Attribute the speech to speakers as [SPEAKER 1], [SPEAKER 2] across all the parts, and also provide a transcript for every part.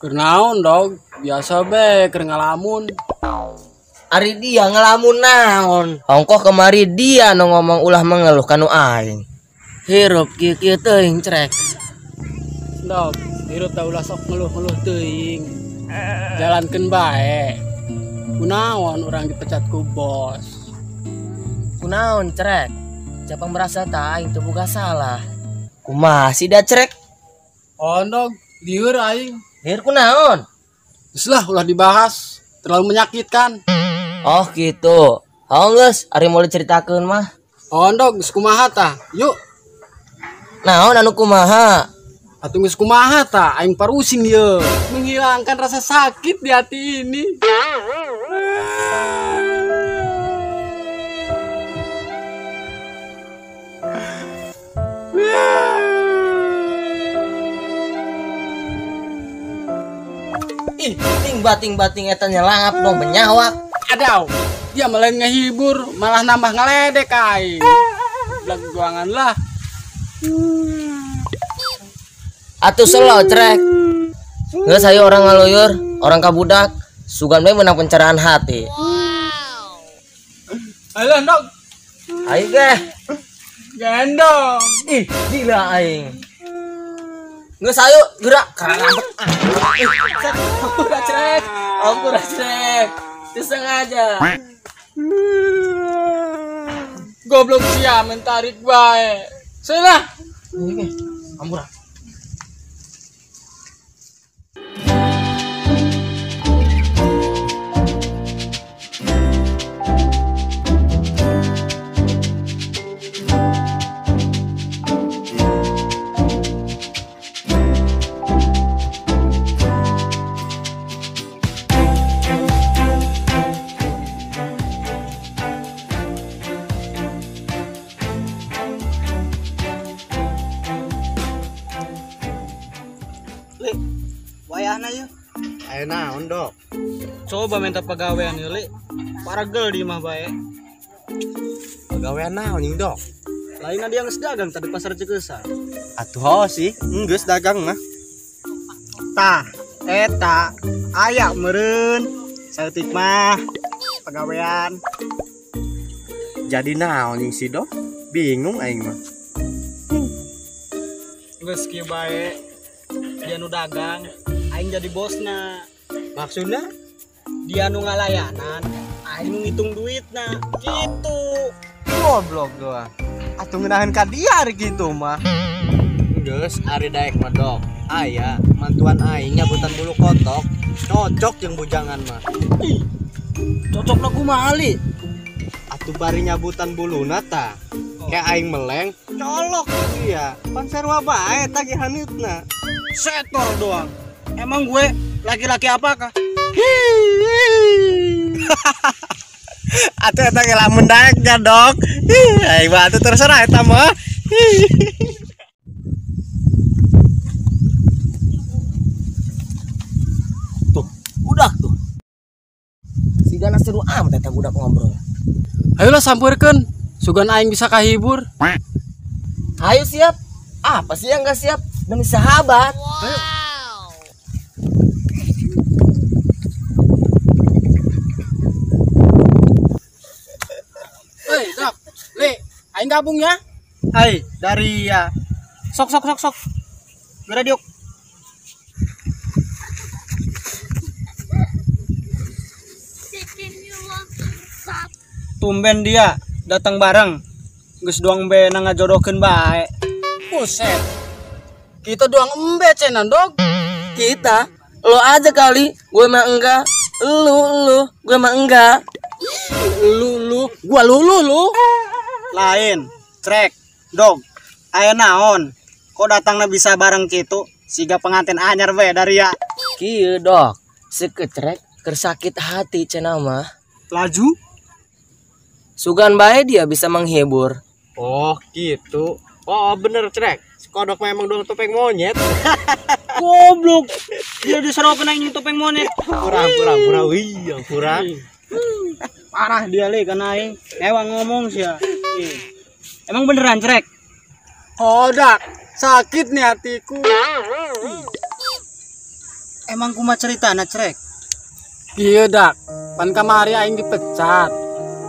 [SPEAKER 1] Keur naon, Dog? Biasa be keur ngalamun.
[SPEAKER 2] Ari dia ngelamun naon? Ongkoh kemari dia nu ngomong ulah mengeluh kanu aing. Hirup kieu-kieu teuing Crek.
[SPEAKER 1] Dog, hirup tah ulah sok ngeluh-ngeluh teuing. Jalankeun bae. Kunaon urang dipecat ku bos?
[SPEAKER 2] Kunaon Crek? Japang merasa ta aing teu boga salah. Kumaha sih da Crek?
[SPEAKER 1] Oh, Dog, lieur aing.
[SPEAKER 2] Lieur kunaon?
[SPEAKER 1] Geus lah ulah dibahas, terlalu menyakitkan.
[SPEAKER 2] Oh gitu. Oh geus, ari mau diceritakeun mah.
[SPEAKER 1] Oh, Dog, geus kumaha tah? Yuk.
[SPEAKER 2] Naon anu kumaha?
[SPEAKER 1] Atuh geus kumaha tah? Aing parusing ye. Menghilangkan rasa sakit di hati ini.
[SPEAKER 2] Ih, ting bating-bating eta nyelangap dong benyawak.
[SPEAKER 1] Adaw, dia malah ngehibur, malah nambah ngeledek aing. Belag lah.
[SPEAKER 2] Atuh selo Crek. Geus hayu orang ngaluyur, orang kabudak, sugan bae menang pencerahan hati.
[SPEAKER 1] Wow. Ayo Dog.
[SPEAKER 2] Ayo ge.
[SPEAKER 1] Gendong.
[SPEAKER 2] Ih, gila aing. Geus ayo gerak karambet. Ampura Crek. Ampura Crek. Teu sengaja.
[SPEAKER 1] Goblok sia mentarik bae. Salah.
[SPEAKER 2] Ampura.
[SPEAKER 3] Wayahna yeuh.
[SPEAKER 4] Aya naon, Dok?
[SPEAKER 3] Coba minta pagawean yeuh, Li. Paragel di imah bae.
[SPEAKER 4] Pagawean naon nying, Dok?
[SPEAKER 3] Lainna dia geus dagang tadi pasar Cikeusal.
[SPEAKER 4] Atuh ho sih, geus dagang mah.
[SPEAKER 3] Tah, eta aya meureun saeutik mah pagawean.
[SPEAKER 4] Jadi naon nying si Dok? Bingung aing mah.
[SPEAKER 3] Geus kieu bae. Dia nu dagang, aing jadi bosna.
[SPEAKER 4] Maksudna?
[SPEAKER 3] Dia nu ngalayanan, aing nu ngitung duitna. Gitu.
[SPEAKER 4] Goblok doang. Atuh ngeunaheun ka dia ari kitu mah. Geus ari daek mah, Dok. Aya mantuan aing nyabutan bulu kotok, cocok jeung bujangan mah.
[SPEAKER 3] Ih, cocokna kumaha, Li?
[SPEAKER 4] Atuh bari nyabutan buluna tah. Kayak aing meleng, colok dia. Pan sarua bae tagihaneutna.
[SPEAKER 3] Setor doang. Emang gue laki-laki apakah?
[SPEAKER 4] Atuh eta ge lamun daek nya, Dok. Aing mah atuh terserah eta mah.
[SPEAKER 2] Tuh, budak tuh. Sigana seru amat eta budak ngobrol.
[SPEAKER 1] Ayolah sampeurkeun, sugan aing bisa kahibur.
[SPEAKER 2] Ayo siap. Apa sih yang gak siap? Demi sahabat.
[SPEAKER 1] Wow. Ayo. Hei, Dok. Li, aing gabung ya.
[SPEAKER 3] Hai, dari ya. Sok sok sok sok. Geura diuk. Tumben dia datang bareng. Geus doang be ngajodohkeun bae.
[SPEAKER 1] Buset. Kita doang embe cenan, Dok.
[SPEAKER 2] Kita? Lo aja kali, gue mah enggak. Lu, gue mah enggak.
[SPEAKER 1] Lu, gua lu.
[SPEAKER 3] Lain, Crek, Dog. Aya naon? Kok datangna bisa bareng kitu? Siga pengantin anyar we dari ya.
[SPEAKER 2] Kieu, Dok. Sekecrek keur sakit hati cenah mah.
[SPEAKER 3] Laju?
[SPEAKER 2] Sugan bae dia bisa menghibur.
[SPEAKER 4] Oh, gitu. Oh, bener, Crek. Kodok memang doang topeng monyet.
[SPEAKER 3] Goblok. Dia diserokeun aing topeng monyet.
[SPEAKER 4] Kurang, wih, kurang.
[SPEAKER 3] Parah dia le kana aing. Ewang ngomong sia. Emang beneran, Crek?
[SPEAKER 1] Kodak, sakit nih hatiku.
[SPEAKER 3] Emang kumaha ceritana Crek?
[SPEAKER 1] Ieu dak, pan kamari aing dipecat.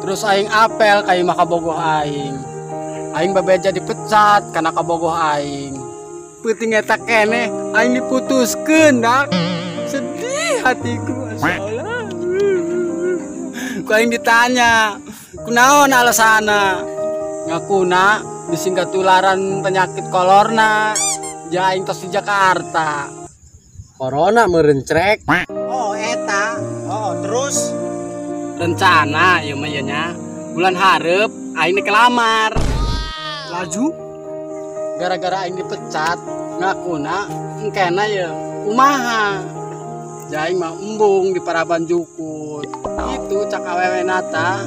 [SPEAKER 1] Terus aing apel ka imah kabogoh aing. Aing babeja dipecat kana kabogoh aing. Peuting eta keneh aing diputuskeun dak. Sedih hatiku, masyaallah. Ku aing ditanya, kunaon alasana? Ngakuna bisi katularan penyakit kolorna. Ja aing tos di Jakarta.
[SPEAKER 4] Corona meureun Crek.
[SPEAKER 3] Oh eta. Oh terus
[SPEAKER 1] rencana ieu mah ieu nya bulan hareup aing dikelamar.
[SPEAKER 3] Laju
[SPEAKER 1] gara-gara aing dipecat ngakuna engkena ye kumaha. Ja aing mah embung di paraban jukut. Itu cak awewe nata.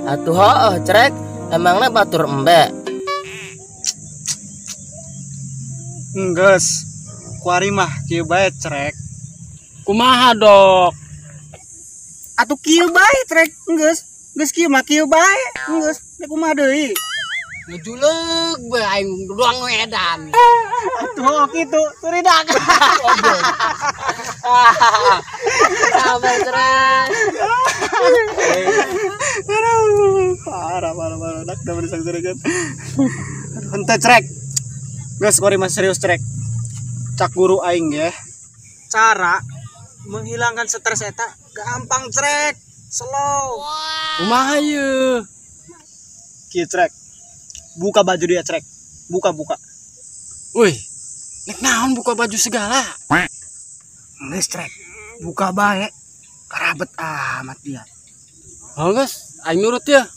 [SPEAKER 2] Atuh heuh Crek, emangna batur embe.
[SPEAKER 3] Enggeus. Kuari mah kieu bae Crek.
[SPEAKER 1] Kumaha dok?
[SPEAKER 3] Atuh kieu bae Crek, enggeus. Geus kieu mah kieu bae, enggeus. Nek kumaha deui?
[SPEAKER 1] Ngejuleug bae aing doang nu edan.
[SPEAKER 3] Atuh kitu, suridak.
[SPEAKER 2] Sabar Crek.
[SPEAKER 3] Aduh, parah parah parah. Dak da berisang serius. Aduh, henteu Crek. Geus kuari mah serius Crek. Cak guru aing ya. Cara menghilangkan stres eta gampang Crek, slow.
[SPEAKER 1] Kumaha ieu?
[SPEAKER 3] Kieu Crek. Buka baju dia Crek. Buka buka.
[SPEAKER 1] Wih, nek naon buka baju segala?
[SPEAKER 3] Geus Crek. Buka bae. Karabet amat dia.
[SPEAKER 1] Oh geus, aing nurut ya.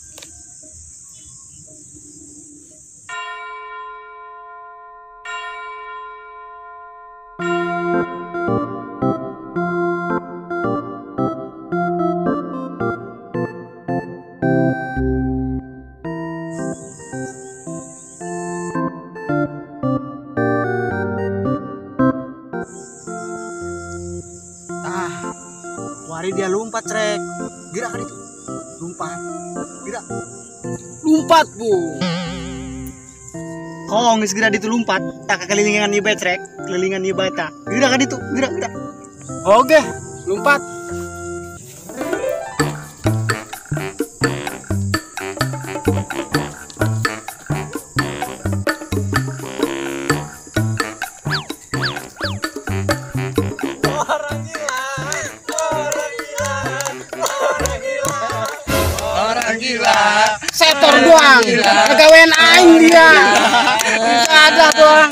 [SPEAKER 3] Kuari dia lompat Crek. Gerak kan itu. Lompat. Gerak.
[SPEAKER 1] Lompat, Bu.
[SPEAKER 3] Kong geus geura ditu lompat, tak kelilingan ieu bae Crek. Kelilingan ieu bae tah. Gerak kan itu, gerak gerak.
[SPEAKER 1] Oke, lompat.
[SPEAKER 4] Gila.
[SPEAKER 1] Setor doang. Kegawean aing dia. Ada doang.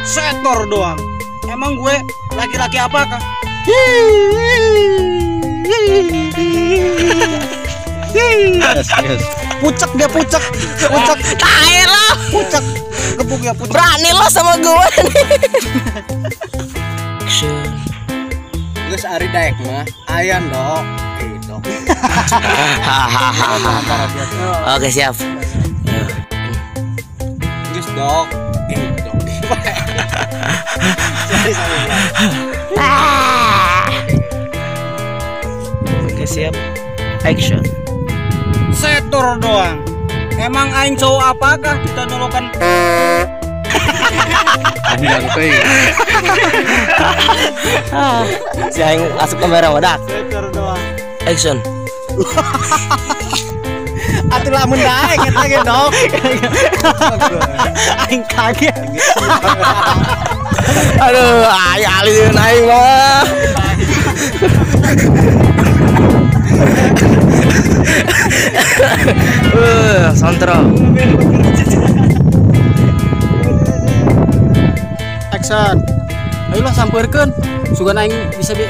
[SPEAKER 3] Setor doang. Emang gue laki-laki apakah?
[SPEAKER 4] Yes, yes.
[SPEAKER 3] Pucek dia pucek. Pucek.
[SPEAKER 2] Tae lo.
[SPEAKER 3] Pucek. Gebuk ya pucek.
[SPEAKER 2] Berani lo sama gue nih.
[SPEAKER 4] Geus ari daek mah ayan dok. Dok.
[SPEAKER 2] Oke, siap.
[SPEAKER 4] Geus dok. Dok.
[SPEAKER 3] Sorry, sorry.
[SPEAKER 2] Oke, siap. Action.
[SPEAKER 3] Setor doang. Emang aing cowok apakah ditonyolokan?
[SPEAKER 2] Si aing asup kamera wadak.
[SPEAKER 3] Setor doang.
[SPEAKER 2] Action.
[SPEAKER 3] Atuh lamun daek eta ge dok. Aing kaget.
[SPEAKER 2] Aduh, aing alieun aing mah. Santro.
[SPEAKER 3] Action.
[SPEAKER 1] Ayolah sampeurkeun. Sugan aing bisa bi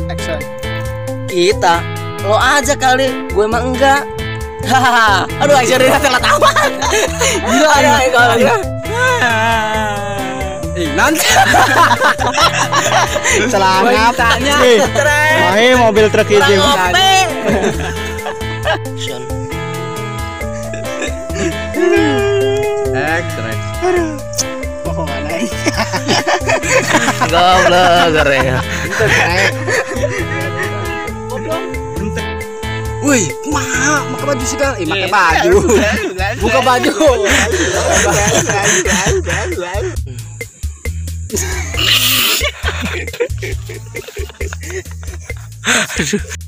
[SPEAKER 3] Action.
[SPEAKER 2] Kita lo aja kali, gue mah enggak. Hahaha. Aduh, aing serius telat amat. Gila aing kalau.
[SPEAKER 1] Nanti.
[SPEAKER 3] Celana
[SPEAKER 1] tanya.
[SPEAKER 3] Mahe mobil truk hiji.
[SPEAKER 2] Action.
[SPEAKER 4] Action.
[SPEAKER 3] Bohongan aing.
[SPEAKER 2] Goblok goreng.
[SPEAKER 1] Wih, kumaha? Make baju segala. Make baju. Buka baju.
[SPEAKER 2] Aduh.